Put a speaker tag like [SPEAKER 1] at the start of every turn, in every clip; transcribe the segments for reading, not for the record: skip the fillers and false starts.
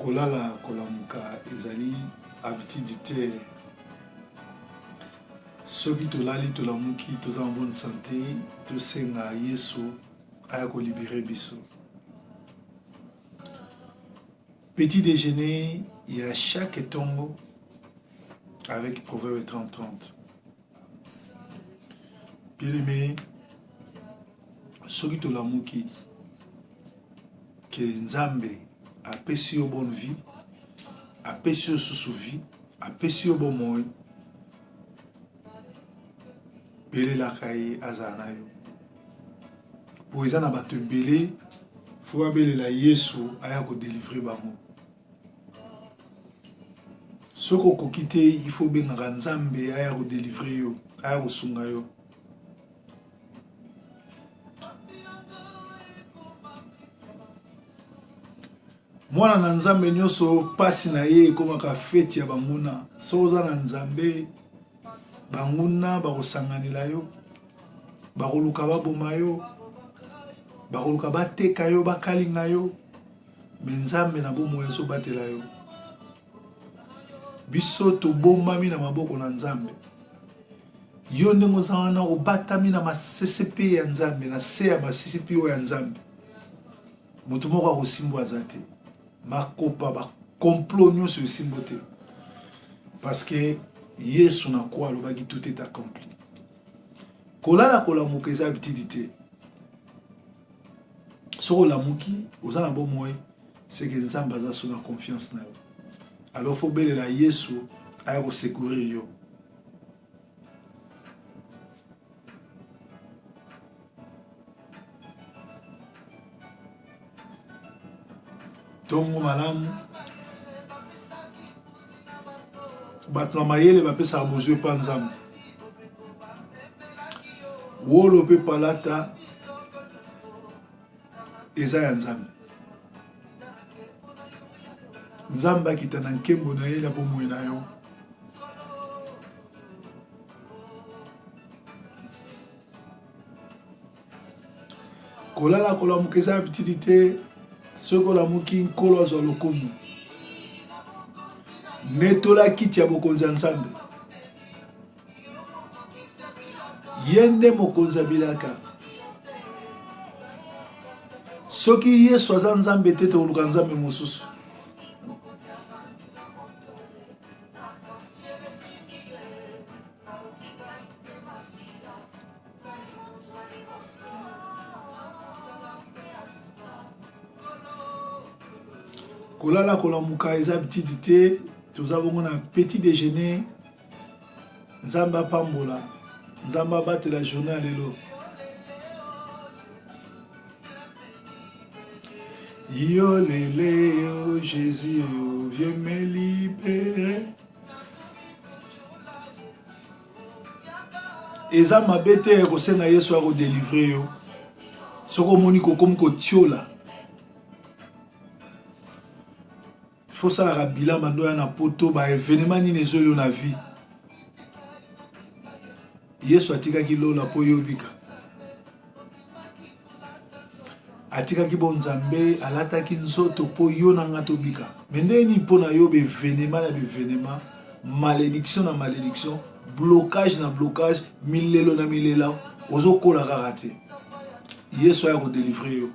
[SPEAKER 1] Kolala kolamuka ezali habitude te. Soki tolali tolamuki toza en bonne sante, tosenga Yesu aya ko liberer biso. Petit dejeuner ya chaque tongo avec Proverbe 30 30. Bien aimé, soki tolamuki ke Nzambe apesi yo bonne vie, apesi yo susu vie, apesi yo bomoi, belelaka ye azala na yo. Po eza na bato ebele fo babelela Yesu aya ko delivrer bango. Soki okoki te, il faut obengaka Nzambe aya ko delivrer yo, aya kosunga yo. Mwana na Nzambe nyonso pasi na ye ekomaka feti ya banguna. Soki oza na Nzambe, banguna bakosanganela yo, bakoluka baboma yo, bakoluka bateka yo, bakalinga yo, me Nzambe na bomoi azobatela yo. Biso tobombami na maboko na Nzambe. Yo ndenge oza wana obatami na masese mpe ya Nzambe, na se ya masese mpe oyo ya Nzambe. Moto moko akosimbo aza te. Makopa ba complot nyonso esimbo te. Parce que Yesu na croix alobaki tout est accompli. Kolala kolamuka eza habitude te. Soki olamuki oza na bomoi, c'est que Nzambe aza so na confiance na yo. Alors faut belela Yesu aya ko secourir yo. Tongo malamu. Bato na mayele bapesaka bozwi epa Nzambe. Wolo mpe palata eza ya Nzambe. Nzambe akita na nkembo na ye na bomoi na yo. Kolala kolamuka eza habitude te. Soki olamuki, Nkolo azwa lokumu. Netola kiti ya bokonzi ya Nzambe. Ye nde mokonzi ya bilaka. Soki Yesu aza Nzambe te, tokoluka Nzambe mosusu. Kolala kolamuka eza habitude te, toza bongo na petit dejeuner. Nzambe apambola, Nzambe abatela journée ya lelo. Yo lele yo Jésus yo viens me libérer. Eza mabe te ya kosenga Yesu akodelivre yo soki omoni kokomi kotiola. Faut osalaka bilan bando oya na poto ba evenement nini ezoli yo na vie. Yesu atikaki lola po yo obika. Atikaki bo Nzambe, alataki nzoto po yo na nga tobika. Mais ndenge nini po na yo ba evenement na ba evenement, malediction na malediction, blocage na blocage, milelo na milela, ozokola kaka te. Yesu aya ko delivrer yo.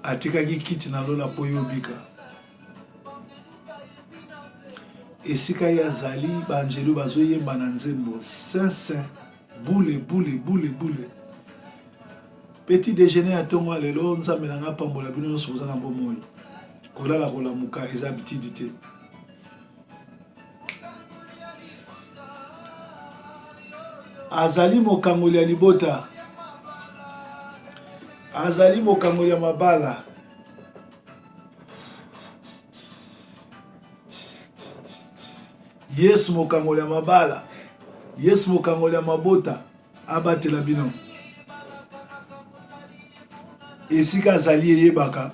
[SPEAKER 1] Atikaki kiti na lola po yo obika. Esika ye azali, baanjelu bazoyemba na nzembo saint saint, bule bule bule bule. Petit dejeuner ya ntongo ya lelo, Nzambe na ngai apambola bino nyonso boza na bomoi. Kolala kolamuka eza habitude te. Azali mokangoli ya libota. Azali mokangoli ya mabala. Yesu mokangoli ya mabala, Yesu mokangoli ya mabota abatela bino. Esika azali eyebaka,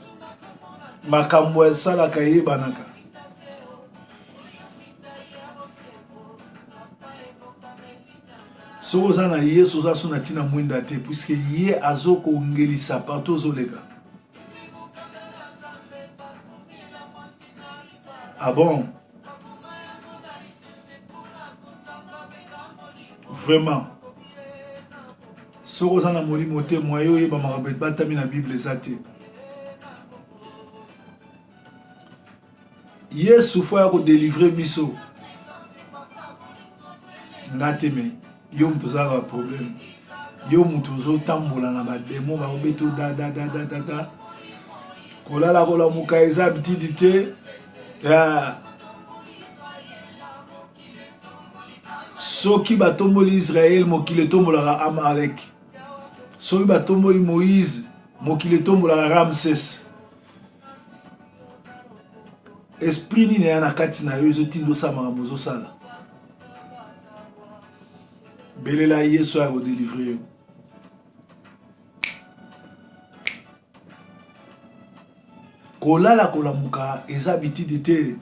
[SPEAKER 1] makambo asalaka eyebanaka. Soki oza na Yesu oza so na ntina mwinda te, puisque ye azokongelisa partout ozoleka. Ah bon? Vraiment. Soki oza na molimo te, moyen oyeba makambo ebatami na Bible eza te. Yesu fo ya ko delivrer biso. Nga te me yo moto oza na ba problème. Yo moto ozotambola na ba démon baobeto da da da da da da. Kolala kolamuka eza habitude te. Ah. Soki batomboli Israël, mokili etombolaka Amalek. Soki batomboli Moïse, mokili etombolaka Ramses. Esprit nini eya na kati na yo ezotinda osala makambo ozosala? Belela Yesu aya kodelivre yo. Kolala kolamuka eza bitidi te.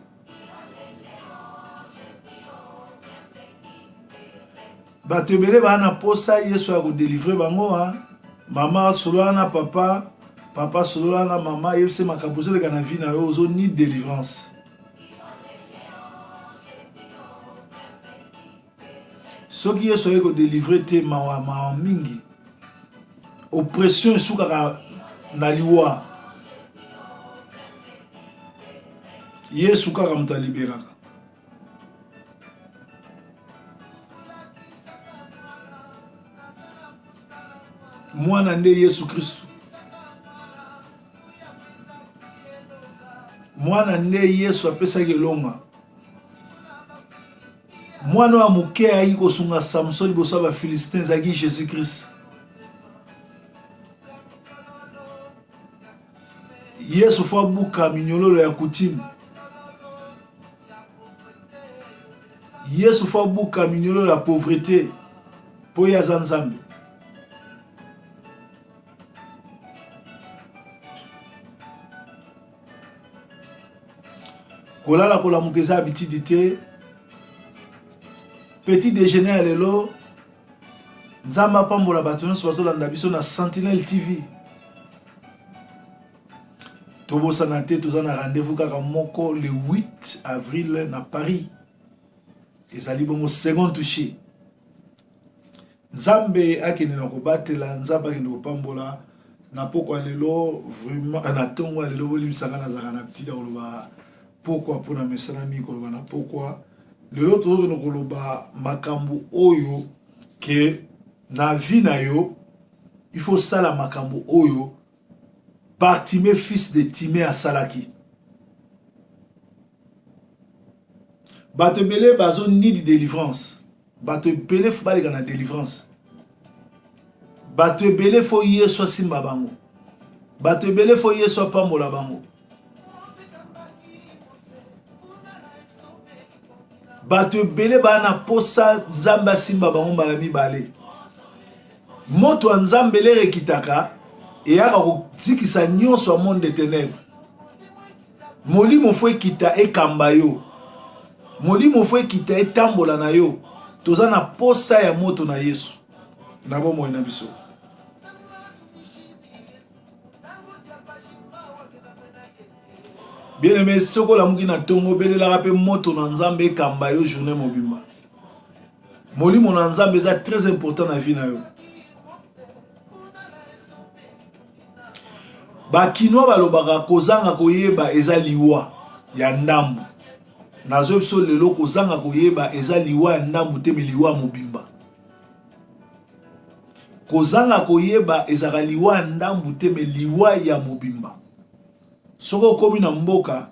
[SPEAKER 1] Bato ebele baa na posa Yesu aya kodelivre bango. Ha mama solola na papa, papa solola na mama, yebise makambo ozoleka na vie na yo, ozo ni delivrance. Soki Yesu aye kodelivre te, mawa mawa mingi. Oppression esukaka na liwa. Yesu kaka moto aliberaka. Mwana nde Yesu Kristo. Mwana nde Yesu apesaki elonga. Mwana oyo ya moke ayaki kosunga Samson liboso ya Bafilistin ezalaki Jesus Christ. Yesu fo abuka minyololo ya coutume. Yesu fo abuka minyololo ya pauvreté mpo ye aza Nzambe. Kolala kolamuka eza habitude te. Petit déjeuner ya lelo, Nzambe apambola bato nyonso bazolanda biso na Sentinelle TV. Tobosana te, toza na rendez-vous kaka moko le 8 avril na Paris. Ezali bongo second touché. Nzambe akende na kobatela, Nzambe akende kopambola na pokwa lelo vraiment na tongo ya lelo. Bolimbisa nga, nazalaka na habitude ya koloba pokwa mpo na mesana mingi koloba na pokwa. Lelo tozokende koloba makambo oyo ke na vie na yo il faut sala makambo oyo Bartimée fils de Timée asalaki. Bato ebele bazo need delivrance. Bato ebele fo baleka na delivrance. Bato ebele fo Yesu asimba bango. Bato ebele fo Yesu apambola bango. Bato ebele baa na posa Nzambe asimba bango mbala mibale. Moto ya Nzambe lere ekitaka eyaka kozikisa nyonso ya monde de ténèbres. Molimo fo ekita ekamba yo. Molimo fo ekita etambola na yo. Toza na posa ya moto na Yesu na bomoi na biso. Bien aimé, soki olamuki na ntongo, obelelaka mpe moto na Nzambe ekamba yo journée mobimba. Molimo na Nzambe eza très important na vie na yo. Bakinois balobaka kozanga koyeba eza liwa ya ndambu. Nazo biso lelo kozanga koyeba eza liwa ya ndambu te, me liwa ya mobimba. Kozanga koyeba ezalaka liwa ya ndambu te, me liwa ya mobimba. Soki okomi na mboka,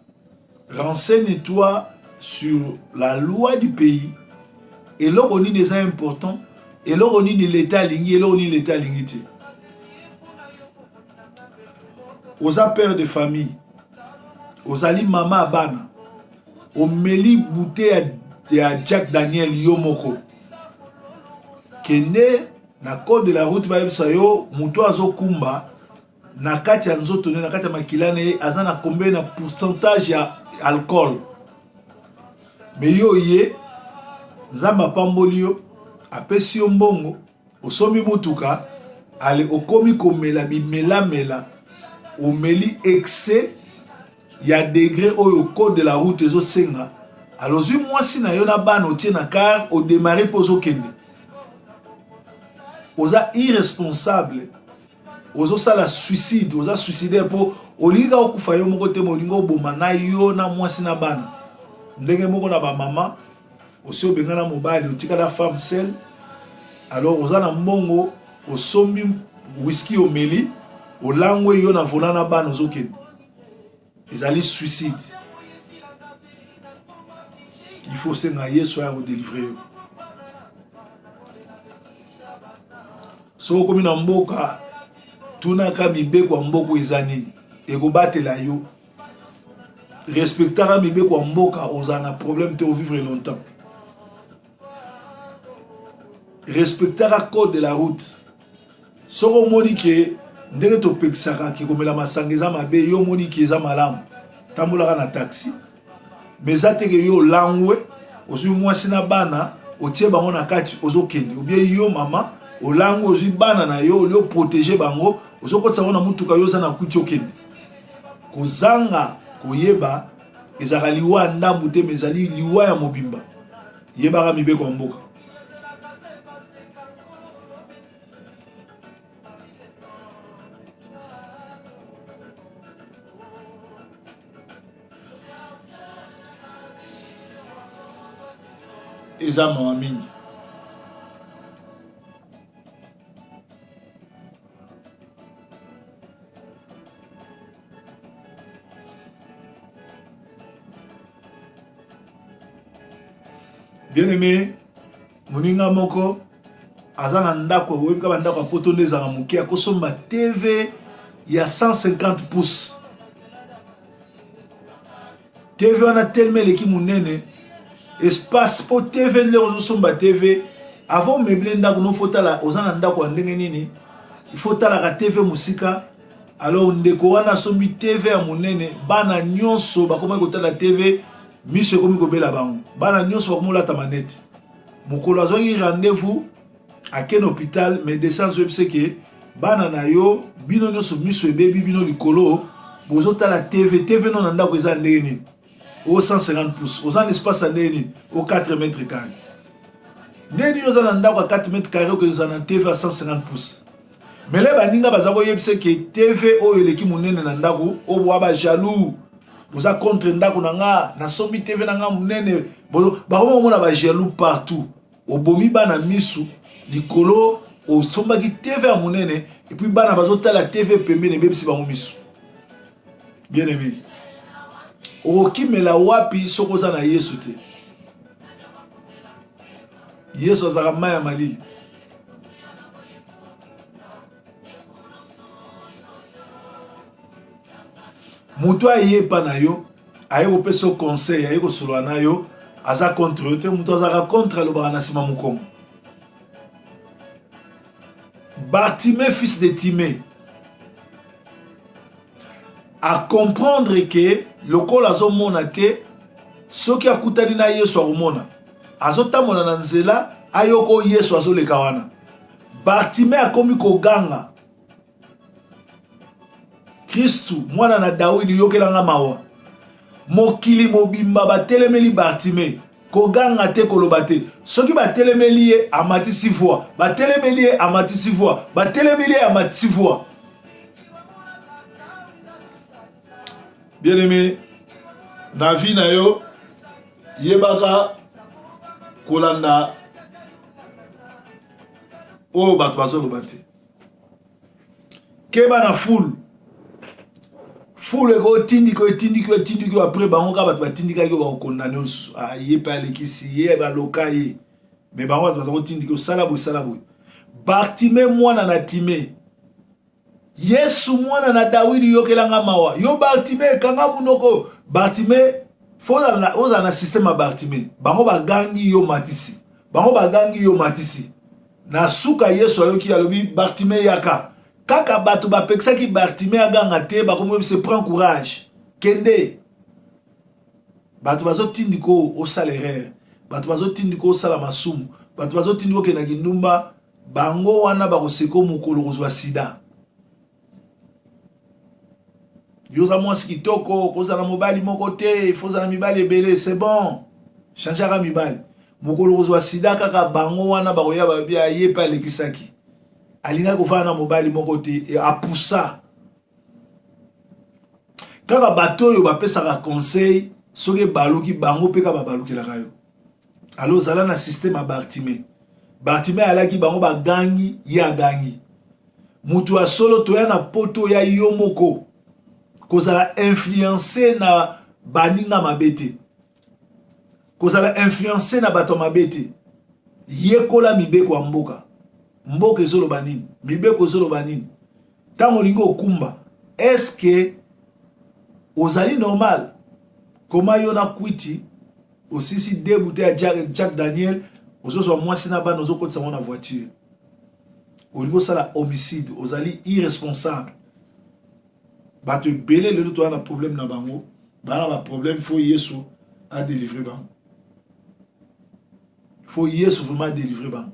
[SPEAKER 1] renseigne-toi sur la loi du pays. Eloko nini eza important, eloko nini l'État alingi, eloko nini l'État alingi te. Oza père de famille, ozali mama ya bana, omeli bouteille ya Jack Daniel yo moko, kende na code de la route bayebisa yo moto azokumba na kati ya nzoto ne, na kati ya makila na ye aza na combien na pourcentage ya alcool. Me yo ye Nzambe apamboli yo, apesi yo mbongo, osombi mutuka, ale okomi komela bimelamela, omeli excès. ya degre oyo code de la route ezosenga. Alors ozwi mwasi na yo na bana otie na car, odemare mpe ozokende. Oza irresponsable, ozosala suicide, oza suicidaire mpo olingi kaka okufa yo moko te, me olingi oboma na yo na mwasi na bana. Ndenge moko na bamama, osi obengana mobali, otikala femme seule, alors oza na mbongo, osombi whisky omeli, olangwe yo na volant na bana ozokende. Ezali suicide. Il faut osenga Yesu aya kodelivre yo. Soki okomi na mboka, tunaka mibeko ya mboka eza nini, ekobatela yo. Respectaka mibeko ya mboka, ozala na problème te, ovivre longtemps. Respectaka code de la route. Soki omoni ke ndenge topekisaka ke komela masanga eza mabe, yo omoni ke eza malamu, tambolaka na taxi. Mais eza te ke yo olangwe, ozwi mwasi na bana, otie bango na kati, ozokende. Ou bien yo mama, olangwe, ozwi bana na yo, olie oprotege bango, ozokotisa bango na mutuka, yo oza na kwiti okende. Kozanga koyeba ezalaka liwa ya ndambu te, mais ezali liwa ya mobimba. Yebaka mibeko ya mboka. Eza mawa mingi. Bien aimé, moninga moko aza na ndako, oyebi kaka bandako ya poto nde ezalaka moke, akosomba TV ya 150 pouces. TV wana telema eleki monene espace mpo TV nde ozosomba TV avant omeuble ndako no fotala oza na ndako ya ndenge nini, il faut otalaka TV mosika. Alors ndeko wana asombi TV ya monene, bana nyonso bakomaki kotala TV, miso ekomi kobela bango, bana nyonso bakomi kolata maneti. Mokolo azwaki rendez-vous ake na hôpital, médecin azoyebisa ke bana na yo bino nyonso miso ebebi bino likolo bozotala TV. TV no na ndako eza ndenge nini? O 150 pouces, oza na espace ya ndenge nini? O 4 mètres carré. Ndenge nini oza na ndako ya 4 mètres carré okozala na TV ya 150 pouces? Mele baninga baza koyebisa ke TV oyo eleki monene na ndako, oyo ba jaloux boza contre ndako na nga, nasombi TV na nga monene, bakoma komona ba jaloux partout. Obomi bana misu likolo osombaki TV ya monene et puis bana bazotala TV pembeni ebebisi bango misu. Bien aimé, okokimela wapi soki oza na Yesu te? Yesu azalaka mai ya malili. Moto aye epa na yo, aye kopesa yo conseil, aye kosolola na yo, aza contre yo te. Moto azalaka contre alobaka na nsima mokongo. Bartimée, fils de Timée, a comprendre que lokola azomona te, soki akutani na Yesu akomona. Azotambola na nzela, ayoka oyo Yesu azoleka wana. Bartimée akomi koganga, Kristu mwana na Dawidi, yokela nga mawa. Mokili mobimba batelemeli Bartimée, koganga te, koloba te. Soki batelemeli ye, amatisi voix, batelemeli ye, amatisi voix, batelemeli ye, amatisi voix. Bien-aimé, na vie na yo yebaka kolanda oyo bato bazoloba te. Keba na foule. Foule ekotindika etindiki etindiki, après bango kaka bato batindikaki yo bakokondane yo lisusu. Ah, ye mpe alekisi ye, baloka ye. Mais bango bato baza kotindika osala boye, sala boye. Bartime mwana na Time, Yesu mwana na Dawidi yokela nga mawa. Yo Bartime kanga munoko. Bartime fo ozala na système ya Bartime. Bango bagangi yo matisi. Bango bagangi yo matisi. Na suka Yesu ayoki alobi Bartime yaka. Kaka bato bapekisaki Bartime aganga te, bakomi koyebisa prends courage. Kende. Bato bazotindika osala erreur. Bato bazotindika osala masumu. Bato bazotindika okenda kindumba. Bango wana bakoseko mokolo kozwa sida. Yo oza mwasi kitoko, okozala na mobali moko te, il faut ozala na mibali ebele, c'est bon. Changeaka mibali. Mokolo kozwa sida kaka bango wana bakoya babi ye mpe alekisaki. Alingaki kovanda na mobali moko te, e apusa. Kaka bato oyo bapesaka conseil soki ebaluki bango mpe kaka babalukelaka yo. Alors zala na système ya Bartimée. Bartimée alaki bango bagangi, ye agangi. Mutu ya solo toya na poto ya yo moko kozala influence na baninga mabe te. Kozala influence na bato ya mabe te. Yekola mibeko ya mboka. Mboka ezoloba nini? Mibeko ezoloba nini? Ntango olingi okumba, est-ce que ozali normal? Koma yo na kwiti osisi deux bouteilles ya Jack, Jack Daniel, ozozwa mwasi na bana ozokotisa bango na voiture. Olingi osala homicide, ozali irresponsable. Bato ebele lelo toza na problème na bango, bana ba problème, faut Yesu a délivrer bango. Faut Yesu vraiment a délivrer bango.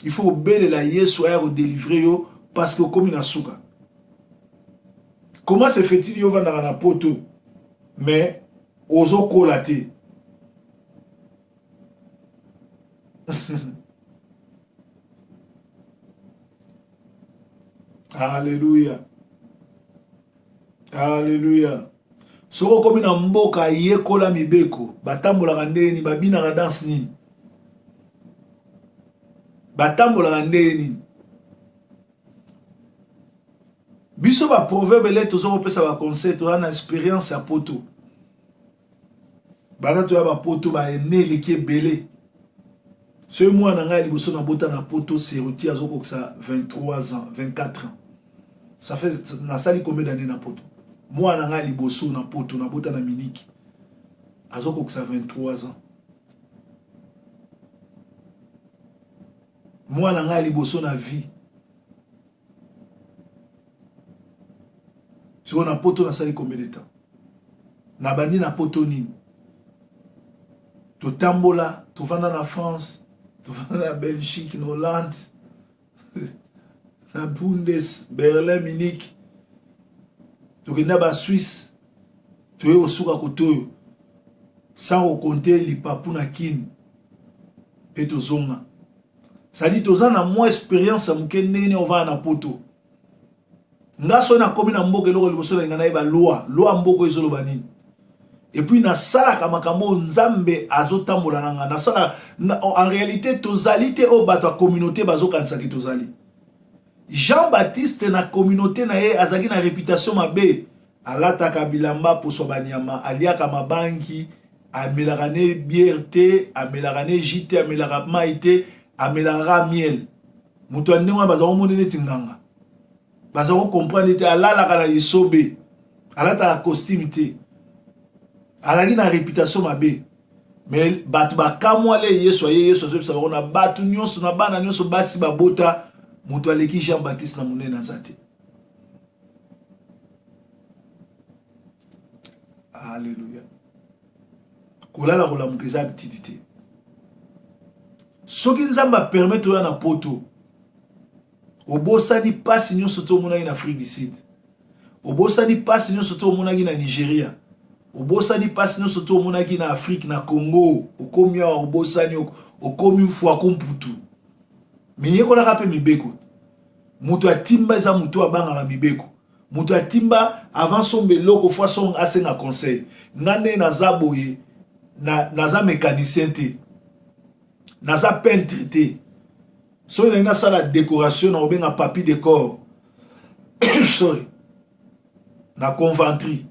[SPEAKER 1] Il faut obelela Yesu aya ko délivrer yo parce que okomi na suka. Comment se fait-il yo vandaka na poto mais ozokola te? Alléluia. Alléluia. Soki okomi na mboka yekola mibeko, batambolaka ndenge nini, babinaka danse nini? Batambolaka ndenge nini? Biso ba proverbe le toza kopesa ba conseil, toza na experience ya poto. Banda toya ba poto ba ene eleki ebele. Soki mwana na ngai ya liboso nabota na poto Seruti azokokisa 23 ans, 24 ans. Ça fait nasali combien d'années na poto? Mwana na ngai ya liboso na poto nabota na Munich azokokisa 23 ans. Mwana na ngai ya liboso na vie. Sikoyo na poto nasali combien de temps? Nabandi na poto nini? Totambola, tovanda na France, tovanda na Belgique, na Hollande, na Bundes, Berlin, Munich, tokenda ba Suisse, toye kosuka kotoyo sans kokonte lipapu na Kin mpe tozonga. C'est-à-dire toza na mwa experience ya moke ndenge nini ovanda na poto. Nga soki nakomi na mboka eloko liboso nalinga nayeba loi, loi mboka ezoloba nini. Et puis nasalaka makambo oyo Nzambe azotambola na nga. Nasala en réalité tozali te oyo bato ya communauté bazokanisaki tozali. Jean Baptiste na communauté na ye azalaki na réputation mabe, alataka bilamba poso ya banyama, aliaka mabanki, amelaka ne bière te, amelaka ne jus te, amelaka mai te, amelaka kaka miel. Moto ya ndenge wana baza komona neti nganga, baza ko comprendre te, alalaka na esobe, alataka costume te, azalaki na reputation mabe. Mais bato bakamwa le Yesu aye, Yesu azoyebisa bango na bato nyonso na bana nyonso basi babota, moto aleki Jean Baptiste na monene aza te. Alléluia. Kolala kolamuka eza habitude te. Soki Nzambe apermettre oya na poto, obosani pasi nyonso to omonaki na Afrique du Sud, obosani pasi nyonso to omonaki na Nigeria, obosani pasi nyonso to omonaki na Afrique, na Congo, okomi awa obosani, okomi mfuaku mputu. Miyekolaka mpe mibeko. Moto atimba eza moto abangaka mibeko. Moto atimba avant somba eloko faut asonga asenga conseil. Nga ndenge naza boye na, naza mécanicien te, naza peintre te. Soki nalingi nasala décoration na kobenga papi décor sorry na Coventry,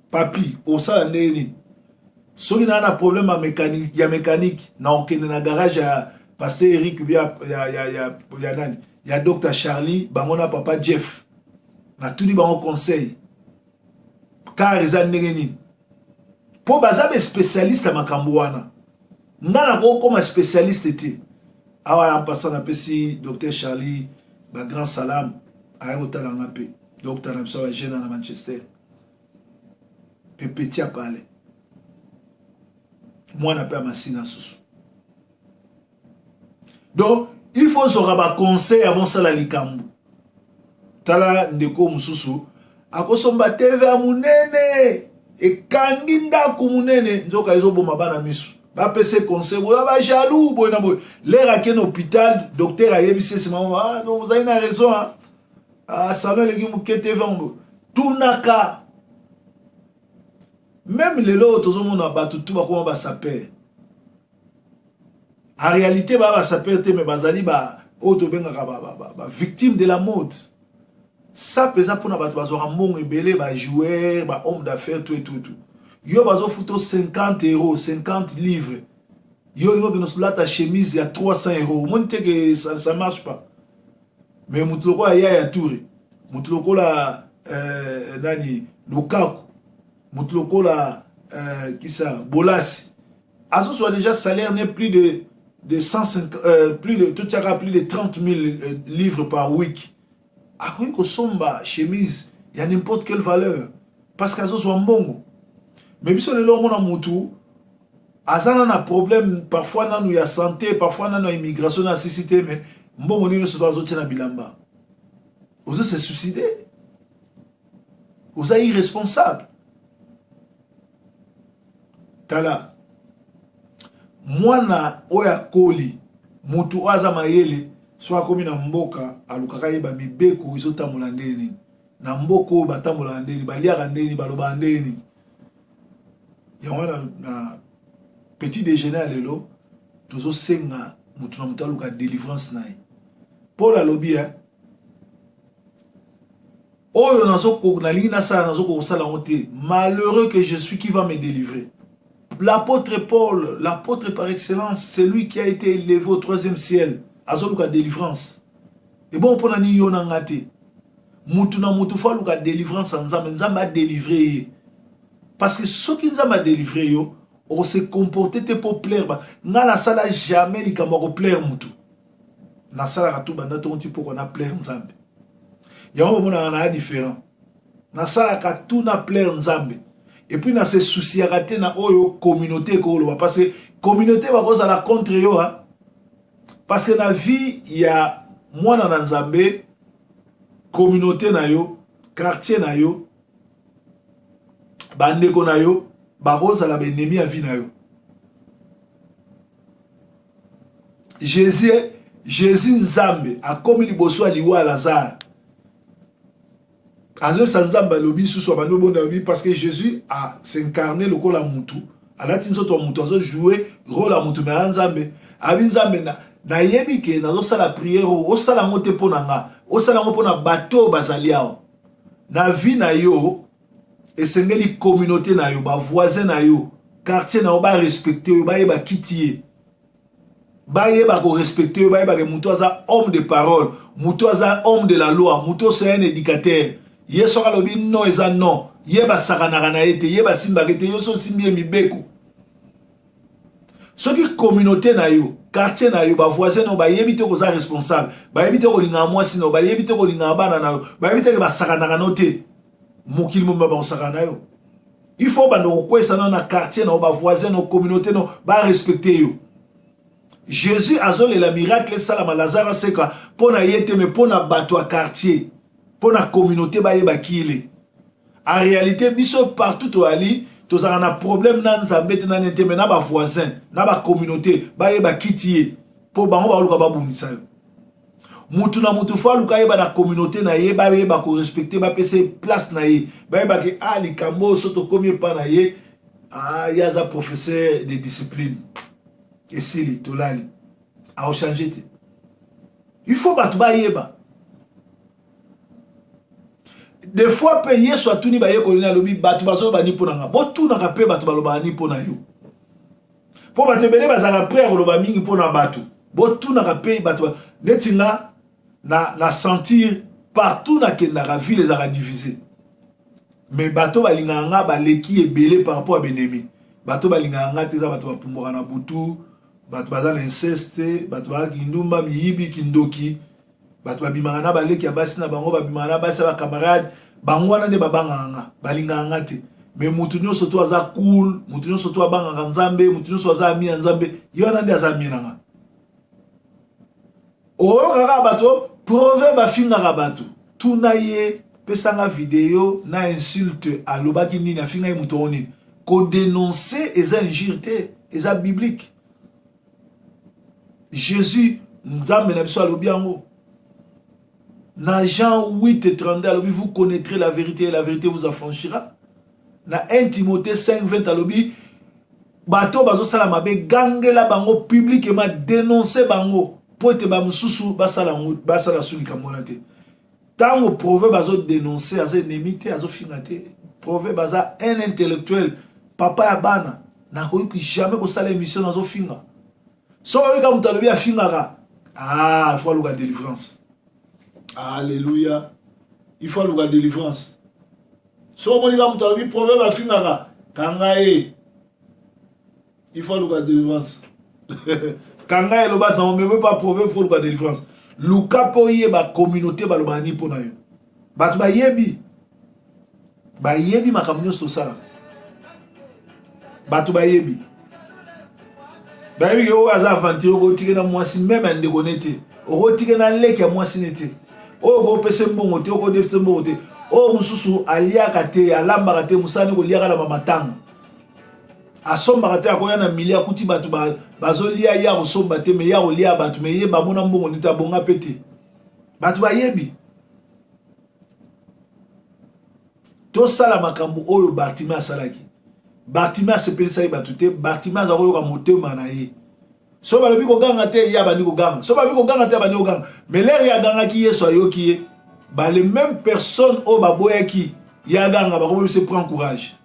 [SPEAKER 1] papi osala ndenge nini? Soki naa na problème ya mécanique, ya mécanique na okende na garage ya pasteur Eric ya, ya, ya, ya, ya nani ya Dr Charlie bango na papa Jeff, natuni bango conseil car eza ndenge nini mpo baza ba spécialiste ya makambo wana. Nga nakokoma spécialiste te. Awa en passant napesi Dr Charlie ba grand salam, aya kotala nga mpe docteur na biso ba jeune na Manchester mpe petit apale mwana mpe amasina susu. Donc il faut ozwaka ba conseil avant osala likambo. Tala ndeko mosusu Akosomba TV ya munene ekangi ndako munene, nzoka ezoboma bana misu. Bapesa ye conseil boya ba jaloux boye na boye. Lere ake na hôpital, docteur ayebisi ye sima, ah non, ozali na raison hein. Ah, salon eleki moke TV yango. Tunaka. Meme lelo oyo tozomona bato tu bakoma ba sapeur. En réalité ba ba sapeur te mais bazali ba oyo tobengaka ba, ba, ba, ba victime de la mode. Sape eza mpona bato bazwaka mbongo ebele, ba joueurs, ba hommes d'affaires tout et tout tout. Yo bazofuta 50 euros, 50 livres. Yo olingi okende kolata chemise ya 300 euros. Omoni te que ça marche pas. Mais moto lokola Yaya Toure, moto lokola nani Lukaku, moto lokola kisa Bolasi, azozwa déjà salaire ne plus de 150, plus de totiaka plus de 30 000 livres par week. Akoki kosomba chemise ya n'importe quelle valeur parce que azozwa mbongo. Mais biso lelo omona mutu aza na problème parfois nanu ya santé, parfois nanu ya immigration na sisi te, mais mbongo nini nyonso azotia na bilamba. Ozo se suicider, oza irresponsable. Tala mwana oyo akoli, mutu oyo aza mayele, so akomi na mboka alukaka yeba mibeko ezotambola ndenge nini na mboka oyo, batambolaka ndenge nini, baliaka ndenge nini, balobaka ndenge nini. Yango wana na petit déjeuner ya lelo tozosenga mutu na mutu aluka délivrance na ye. Paul alobi oyo nalingi nasala, nazokoka kosala yango te. Malheureux que je suis, qui va me délivrer? L'apôtre Paul, l'apôtre par excellence, c'est lui qui a été élevé au troisième ciel, azoluka délivrance. Ebongo mpona nini yo na nga te? Mutu na mutu faut aluka délivrance ya Nzambe, Nzambe adélivre ye, parce que soki Nzambe adélivre yo, okose comporter te mpo plaire ba. Nga nasala jamais likambo ya koplaire mutu. Nasalaka tu banda ntongo ti pokwa na plaire Nzambe. Yango omonaka na ya différent. Nasalaka tu na plaire Nzambe et puis na se souciaka te na oyo communauté ekoloba, parce que communauté bakozala contre yo, ha? Parce que na vie ya mwana na Nzambe, communauté na yo, quartier na yo, bandeko na yo bakozala baennemi ya vie na yo. Jésus Nzambe akomi liboso ya liwa ya Lazare, azoyebisa Nzambe, alobi lisusu, abandi obonda, alobi, parce que Jésus a s'incarné lokola mutu, alati nzoto ya mutu, azojoue rôle ya mutu, mais aya Nzambe. Abi Nzambe, nayebi ke nazosala prière oyo, osala yango te mpo na nga, osala yango mpo na bato oyo bazali awa. Na vie na yo esengeli communauté na yo, bavoisin na yo, quartier na yo barespecte yo, bayeba kiti ye, bayeba korespecte yo, bayebake moto aza homme de parole, moto aza homme de la loi, moto c'est un éducateur. Ye soki alobi non, eza non. Ye basakanaka na ye te, ye basimbaka te. Yo so osimbi ye mibeko. Soki communauté na yo, quartier na yo, bavoisin na yo bayebi te koza responsable, bayebi te kolingaka mwasi na yo, bayebi te kolingaka bana na yo, bayebi te ke basakanaka no te, mokili mobimba bakosakana na yo. Il faut banda kokwesa nano na quartier na yo, bavoisin na yo, communauté na yo barespecte yo. Jésus azolela miracle esalama, Lazare aseka, mpo na ye te, mais mpo na bato ya quartier, mpo na communauté bayeba kile. En réalité biso partout toyali, tozalaka na problème na Nzambe te, nani te, mais na bavoisin, na bacommunauté bayeba kiti ye, mpo bango baluka babundisa yo. Mutu na mutu faut aluka ayeba na communauté na ye, bayeba korespecte, bapesa ye place na ye, bayeba ke ah, likambo oyo so tokomi epa na ye, ah, ye aza professeur de discipline, esili, tolali, aochange te. Il faut bato bayeba. Des fois mpe Yesu atuni bayekoli na, alobi: "Bato bazoloba nini mpo na nga?" Botunaka mpe bato balobaka nini mpo na yo, mpo bato ebele bazalaka prêt ya koloba mingi mpo na bato. Botunaka mpe bato. Neti nga na sentir partout nakendaka, ville ezalaka divisé, mais bato balingaka nga baleki ebele par rapport ya baennemi. Bato balingaka nga te eza bato bapumbwaka na butu, bato baza na inceste, bato baza kindumba, miyibi, kindoki, bato babimaka na baleki ya basi na bango, babimaka na basi ya bacamarade. Bango wana nde babangaka nga, balingaka nga te. Mais mutu nyonso to aza cool, mutu nyonso to abangaka Nzambe, mutu nyonso aza ami ya Nzambe, ye wana nde aza ami na nga. Oyoka kaka bato proverbe, bafingaka bato, tuna ye. Pesa nga video na insulte alobaki nini afingaki moto yango nini. Ko denoncer eza injure te, eza biblique. Jesus Nzambe na biso alobi yango. Na Jean 8 32 alobi vous connaîtrez la vérité et la vérité vous affranchira. Na 1 Timothée 5 20 alobi bato bazosala mabe gangela bango publiquement denoncer bango mpo ete bamosusu basala yango basala su likambo wana te. Tango proverbe azo denoncer aza ennemi te azo finga te proverbe aza un intellectuel papa ya bana nakoki jamais kosala emission nazo finga soki oyoka moto alobi afingaka ah il faut aluka délivrance alléluia il faut aluka délivrance soki omoni ka moto alobi proverbe afingaka kanga ye il faut aluka délivrance kanga eloba na omeme pa proverbe faut luka délivrance luka mpe oyeba communauté balobaka nini mpo na yo bato bayebi bayebi makambo nyonso tosalaka bato bayebi bayebi ke oyo aza aventure okotike na mwasi meme ya ndeko ne te okotike na leki ya mwasi ne te oyo okopesa mbongo te okodefisa mbongo te oyo mosusu aliaka te alambaka te mosala ne koliaka na bamatanga asombaka te akoya na milie akuti bato bazolia ye akosomba te me ye akolia bato me ye bamona mbongo nete abonga mpe te bato bayebi tosala makambo oyo bartime asalaki bartime asepelisaki bato te bartime aza koyoka motema na ye so balobi koganga te ye abandi koganga so balobi koganga te abandi koganga mais lere ye agangaki yesu ayoki ye ba les mêmes personnes oyo baboyaki ye aganga bakomi se prend courage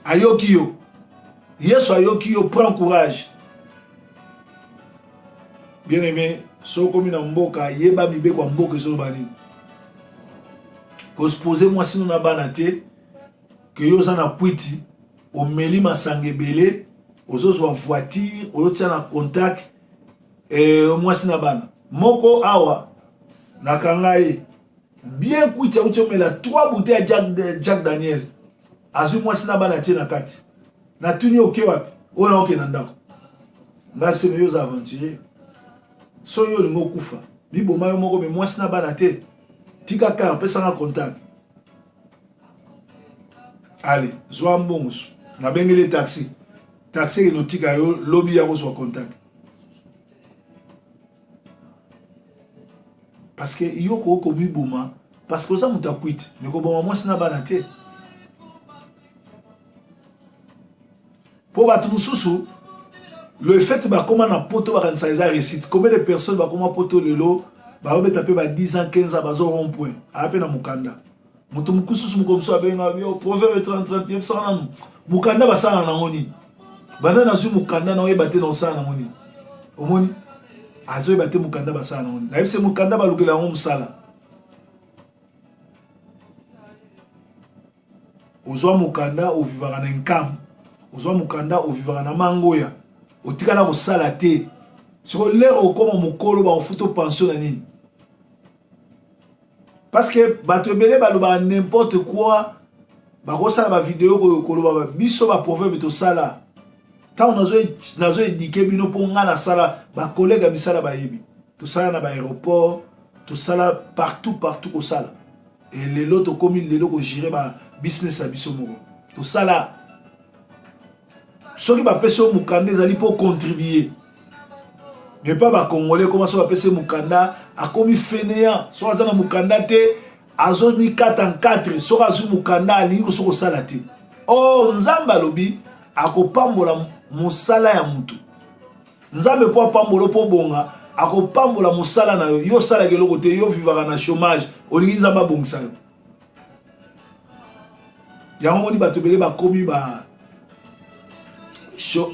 [SPEAKER 1] ayoki yo yesu ayoki yo prend courage bien aimé soki okomi na mboka yeba mibeko ya mboka ezoloba nini kospose mwasi no na bana te ke yo oza na kwiti omeli masanga ebele ozozwa voiture ozotia na contact eh, mwasi na bana moko awa nakanga ye bien kwiti auti omela 3 bouteille ya Jack, Jack Daniel azwi mwasi na bana atie na kati natuni oke wapi oyo naoke na ndako ngai seme yo oza aventurier soki yo olingi okufa miboma yo moko me mwasi na bana te tika kar pesanga contact ale zwa mbongo nabengeli ye taxi taxi ekende otika yo lobi ya kozwa contact parce que yo okoki komiboma parce que oza moto ya kwiti me koboma mwasi na bana te mpo bato mosusu le fait bakoma na poto bakanisa eza réussite combien de personnes bakoma poto lelo baobeta mpe ba 10 ans 15 ans bazo rond point aya mpe na mokanda moto mokususu mokolo mosusu abenga yo proverbe 30 30 yebisaka nanu mokanda basala nango nini banda nazwi mokanda na oyeba te na osala nango nini omoni azoyeba te mokanda basala nango nini nayebise mokanda balukela yango mosala ozwa mokanda ovivaka na nkamu ozwa mokanda ovivaka na mangoya otikala kosala te sikoyo lere okoma mokolo bakofuta pension na nini parce que bato ebele balobaka n'importe quoi bakosala bavideo koloba biso baproverbe tosala ntango nazo edike bino mpo ngai nasala bakolege ya misala bayebi tosala na baaéroport tosala partout partout kosala e lelo tokomi lelo kogere ba business ya biso moko tosala soki bapesi yo mokanda ezali mpo contribue mais pas bacongolais ekoma soki bapesi ye mokanda akomi fainéant soki aza na mokanda te azomikata nkatre soki azwi mokanda alingi koso kosala te o oh, nzambe alobi akopambola mosala ya motu nzambe mpo apambola mpo obonga akopambola mosala na yo yo osalaka eloko te yo vivaka na chômage olingi nzambe abongisa yo yango moni bato ebele bakomi ba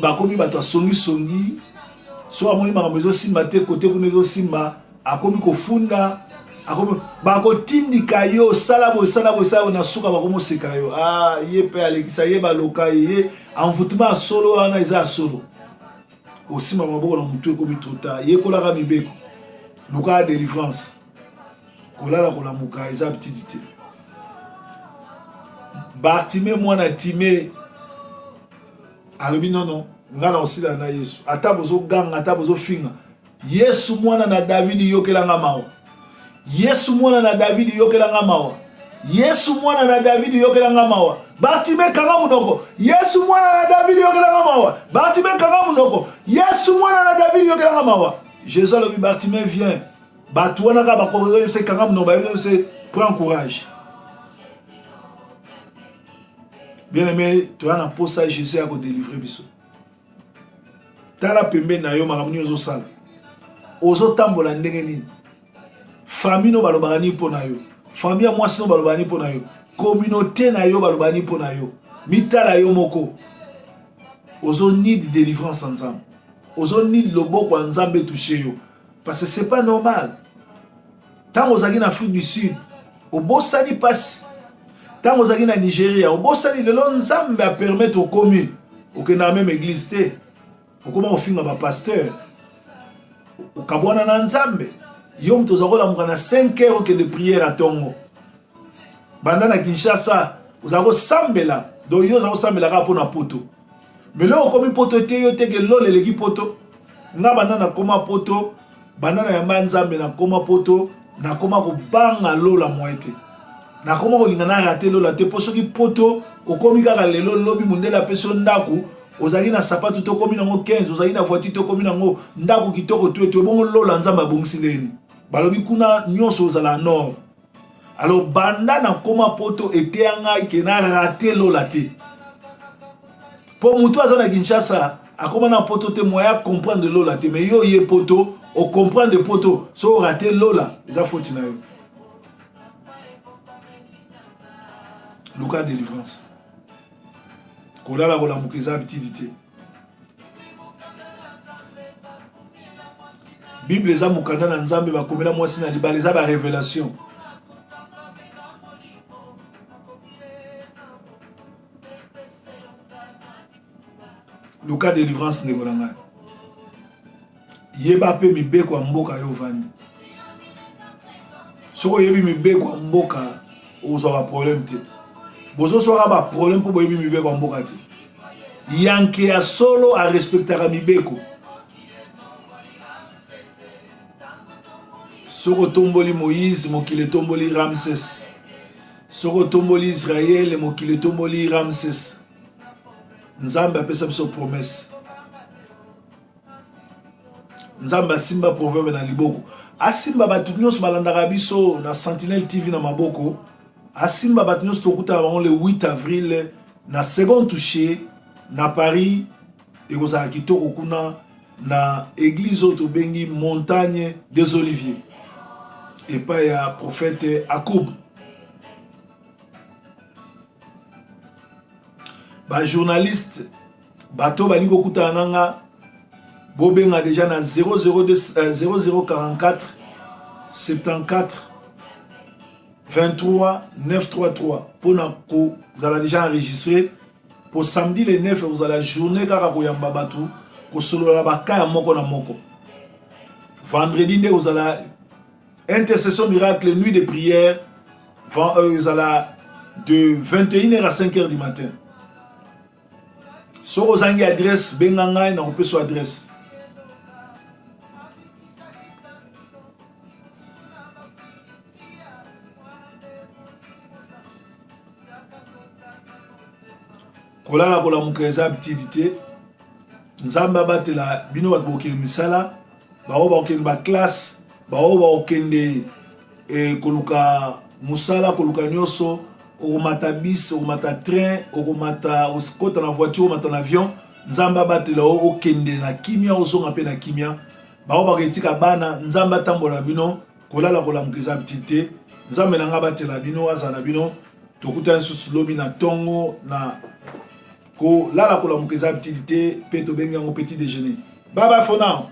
[SPEAKER 1] bakomi bato ya songisongi so amoni makambo ezosimba te kote kuna ezosimba akomi kofunda akomi bakotindika yo sala boye sala boye sala boye na suka bakomoseka yo ah, ye mpe alekisa ye baloka ye ye envoûtement ya solo wana eza ya solo osimba maboko na motu ekomi trop tard yekolaka mibeko lukaka délivrance kolala kolamuka eza aptitude te bartime mwana time alobi nono ngai na kosila na yesu ata bozoganga ata bozofinga yesu mwana na davidi yokela nga mawa yesu mwana na davidi yokela nga mawa Yesu mwana na David yokela nga mawa. Bartime kanga munoko. Yesu mwana na David yokela nga mawa. Bartime kanga munoko. Yesu mwana na David yokela nga mawa. Jésus alobi Bartime viens. Bato wana kaka bakoyebisa kanga munoko bayebisa prends courage. Bien aimé, toya na posa Jésus ya kodelivre biso. Tala pembeni na yo makambo nini ozosala. Ozotambola ndenge nini? Famille no balobaka nini mpo na yo? Famille ya mwasi no balobaka nini mpo na yo? Communauté na yo balobaka nini mpo na yo? Mitala yo moko. Ozo need délivrance ya Nzambe. Ozo need loboko ya Nzambe touche yo. Parce que c'est pas normal. Tango ozalaki na Afrique du Sud, obosani pasi. Tango ozalaki na Nigeria, obosani lelo Nzambe a permettre okomi okendaka meme église te. Okoma kofinga ba pasteur. Okabwana na Nzambe. Yo moto oza kolamuka na 5 heures okende prière ya tongo. Banda na Kinshasa, oza kosambela. Donc yo oza kosambela kaka mpo na poto. Mais lelo okomi poto te yo te ke lola eleki poto. Nga banda nakoma poto, banda na yamba Nzambe nakoma poto, nakoma kobanga lola moye te. Nakoma kolinga na rate lola te po soki poto okomi kaka lelo lobi mundele apesi yo ndako ozalaki na sapatu te okomi nango 15 ozalaki na voiture te okomi nango ndako kitoko tu etu ebongo lola Nzambe abongisi ndenge nini? Balobi kuna nyonso ozala nord. Alors banda na koma poto eteya ngai ke na rate lola te. Po mutu aza na Kinshasa akoma na poto te moyen comprendre lola te mais yo ye poto o comprendre poto so rate lola eza faute na yo. Luka délivrance. Kolala kolamuka eza habitude te. Bible eza mokanda na Nzambe bakomela mwasi na libala eza ba revelation. Luka delivrance ndeko na ngai. Yeba mpe mibeko ya mboka yo ovandi. Soki oyebi mibeko ya mboka okozwa ba problème te. Bozozwaka ba problème mpo boyebi mibeko ya mboka te. Yanke ya solo a respectaka mibeko. Soki otomboli Moïse, mokili etomboli Ramses. Soki otomboli Israël, mokili etomboli Ramses. Nzambe apesa biso promesse. Nzambe asimba proverbe na liboko. Asimba bato nyonso balandaka biso na Sentinelle TV na maboko. Asimba bato nyonso tokutana bango le 8 avril na second touche na Paris. Ekozala kitoko kuna na église oyo tobengi Montagne des Oliviers epai ya prophète Akub. Ba journaliste bato balingi kokutana na nga bobenga deja na 002 0044 74 23 933 mpona kozala deja enregistré po samedi le 9 ekozala journée kaka koyamba bato kosolola baka ya moko na moko. Vendredi nde kozala intercession miracle nuit de prière ezala de 21h à 5h du matin. Soki ozangi adresse benga ngai nakopesa adresse. Kolala kolamuka eza habitude te. Nzambe abatela bino bato bokende misala, baoyo bakokende ba classe, baoyo bakokende eh, koluka mosala, koluka nyonso, okomata bus, okomata train, okomata okota na voiture, okomata na avion. Nzambe abatela yo okende na kimia, ozonga mpe na kimia. Baoyo bakotika bana, Nzambe atambola na bino. Kolala kolamuka eza habitude te. Nzambe na nga abatela bino, azala na bino. Tokutani lisusu lobi na tongo na kolala kolamuka eza habitude te, pe tobengi yango petit déjeuner. Bye bye for now.